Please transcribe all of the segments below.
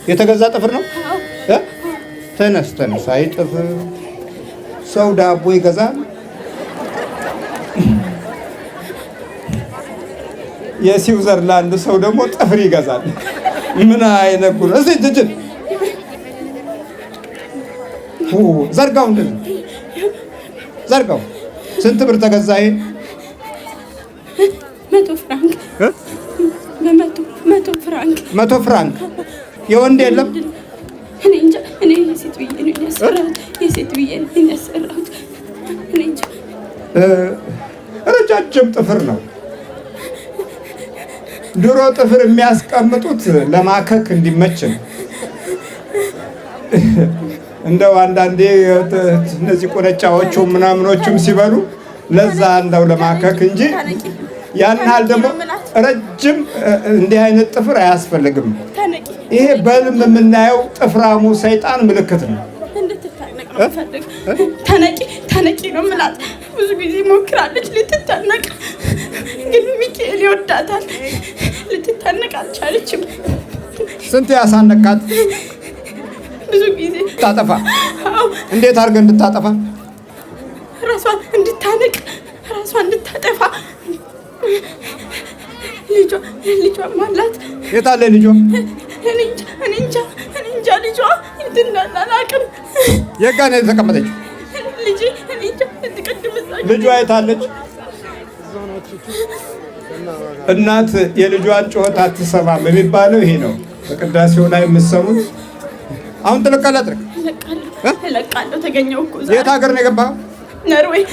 የተገዛ ጥፍር ነው። ተነስ ተነስ። አይ ጥፍር ሰው ዳቦ ይገዛል። የስዊዘርላንድ ሰው ደግሞ ጥፍር ይገዛል። ምን አይነት ጉድ! እስኪ እጅ ዘርጋው፣ እንደዚህ ዘርጋው። ስንት ብር ተገዛ ይሄ? 100 ፍራንክ። 100 ፍራንክ። 100 ፍራንክ። የወንድ የለም? እኔ እንጃ። እኔ የሴት ብዬ ነው ያሰራሁት። የሴት ብዬ ነው ያሰራሁት። እኔ እንጃ። ረጃጅም ጥፍር ነው። ድሮ ጥፍር የሚያስቀምጡት ለማከክ እንዲመች ነው። እንደው አንዳንዴ እነዚህ ቁነጫዎቹም ምናምኖቹም ሲበሉ ለዛ እንደው ለማከክ እንጂ ያን ያህል ደግሞ ረጅም እንዲህ አይነት ጥፍር አያስፈልግም። ይሄ በህልም የምናየው ጥፍራሙ ሰይጣን ምልክት ነው። ተነቂ ተነቂ ነው የምላት። ብዙ ጊዜ ሞክራለች ልትታነቅ፣ ግን ሚካኤል ይወዳታል። ልትታነቅ አልቻለችም። ስንት ያሳነቃት? ብዙ ጊዜ ታጠፋ። እንዴት አድርገህ እንድታጠፋ? ራሷን እንድታነቅ፣ ራሷን እንድታጠፋ። ልጇም አላት። የት አለ ልጇ? እኔ እንጃ፣ እኔ እንጃ፣ እኔ እንጃ። ልጇ የት እንዳለ አላውቅም። የት ጋር ነው የተቀመጠችው? ልጄ እኔ እንጃ። ቅድም እዛ ልጇ የት አለች? እናት የልጇን ጩኸት አትሰማም የሚባለው ይሄ ነው። በቅዳሴው ላይ የምትሰሙት። አሁን ትለቃለህ? እለቃለሁ። ተገኘሁ እኮ ዛሬ። የት ሀገር ነው የገባኸው? ነርዌይ፣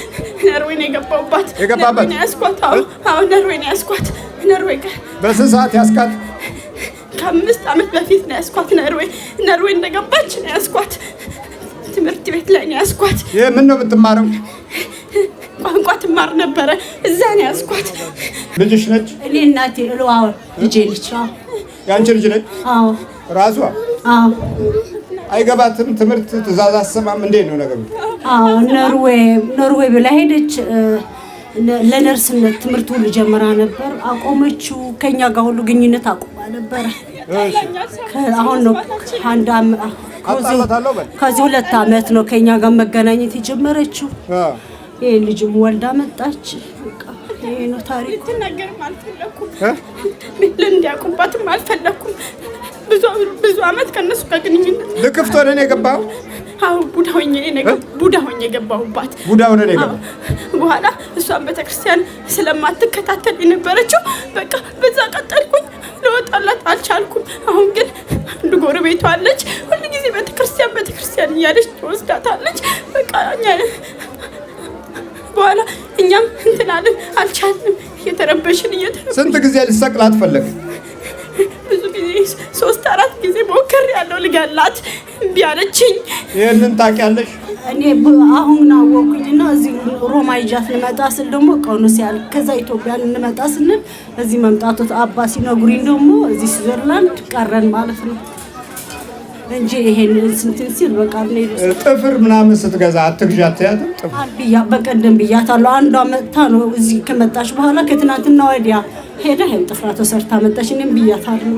ነርዌይ ነው የገባሁባት። የገባባት? ነርዌይ ነው ያዝኳት። አዎ አዎ፣ ነርዌይ ነው ያዝኳት። ነርዌይ በስንት ሰዓት ያስካት? ከ5 ዓመት በፊት ነው ያዝኳት። ነርዌይ፣ ነርዌይ እንደገባች ነው ያዝኳት። ትምህርት ቤት ላይ ነው ያዝኳት። ይሄ ምን ነው የምትማረው? ቋንቋ ትማር ነበረ። እዛ ነው ያዝኳት። ልጅሽ ነች? እኔ እናቴ አዎ፣ ልጄ ነች። አዎ። የአንቺ ልጅ ነች? አዎ። ራሷ? አዎ። አይገባትም ትምህርት፣ ትእዛዝ አሰማም። እንዴት ነው ነገሩ? አዎ፣ ነርዌይ ነርዌይ ብላ ሄደች። ለነርስነት ትምህርት ሁሉ ጀምራ ነበር፣ አቆመችው። ከኛ ጋር ሁሉ ግንኙነት አቁማ ነበረ። አሁን ነው አንድ ከዚህ 2 ዓመት ነው ከኛ ጋር መገናኘት የጀመረችው። ይሄ ልጅም ወልዳ መጣች። በቃ ይሄ ነው ታሪኩ። ልትናገርም አልፈለኩም፣ እንዲያውቁባትም አልፈለኩም። ብዙ ብዙ ዓመት ከነሱ ጋር ግንኙነት ልክፍት ሆነህ ነው የገባኸው? አዎ፣ ቡዳ ሆኜ ነው ቡዳ ሆኜ የገባሁባት። ቡዳ ሆነህ ነው የገባኸው? በኋላ እሷን ቤተክርስቲያን ስለማትከታተል የነበረችው በቃ በዛ ቀጠልኩኝ። ለወጣላት አልቻልኩም። አሁን ግን አንድ ጎረቤቷ አለች፣ ሁሉ ጊዜ ቤተክርስቲያን ቤተክርስቲያን እያለች ትወስዳታለች። በቃ እኛ በኋላ እኛም እንትን አለን፣ አልቻልንም። እየተረበሽን እየተረበሽን። ስንት ጊዜ ልትሰቅላት ፈለግ? ብዙ ጊዜ 3 4 ጊዜ ሞክሬያለሁ ልገላት፣ እምቢ አለችኝ። ይሄንን ታውቂያለሽ? እኔ አሁን አወኩኝና እዚህ ሮማ ይዣት ልመጣ ስል ደግሞ ቀኑ ሲያልቅ ከዛ ኢትዮጵያ ልንመጣ ስንል እዚህ መምጣቱ አባ ሲነግሩኝ ደግሞ እዚህ ስዊዘርላንድ ቀረን ማለት ነው እንጂ ይሄን እንትን ሲል በቃ ነው። ጥፍር ምናምን ስትገዛ አትግዣ አትያትም? ጥፍር ብያ በቀደም ብያታለሁ። አንዷ መጥታ ነው እዚህ ከመጣች በኋላ ከትናንትና ወዲያ ሄዳ ይሄን ጥፍራ ተሰርታ መጣች። እኔም ብያታለሁ።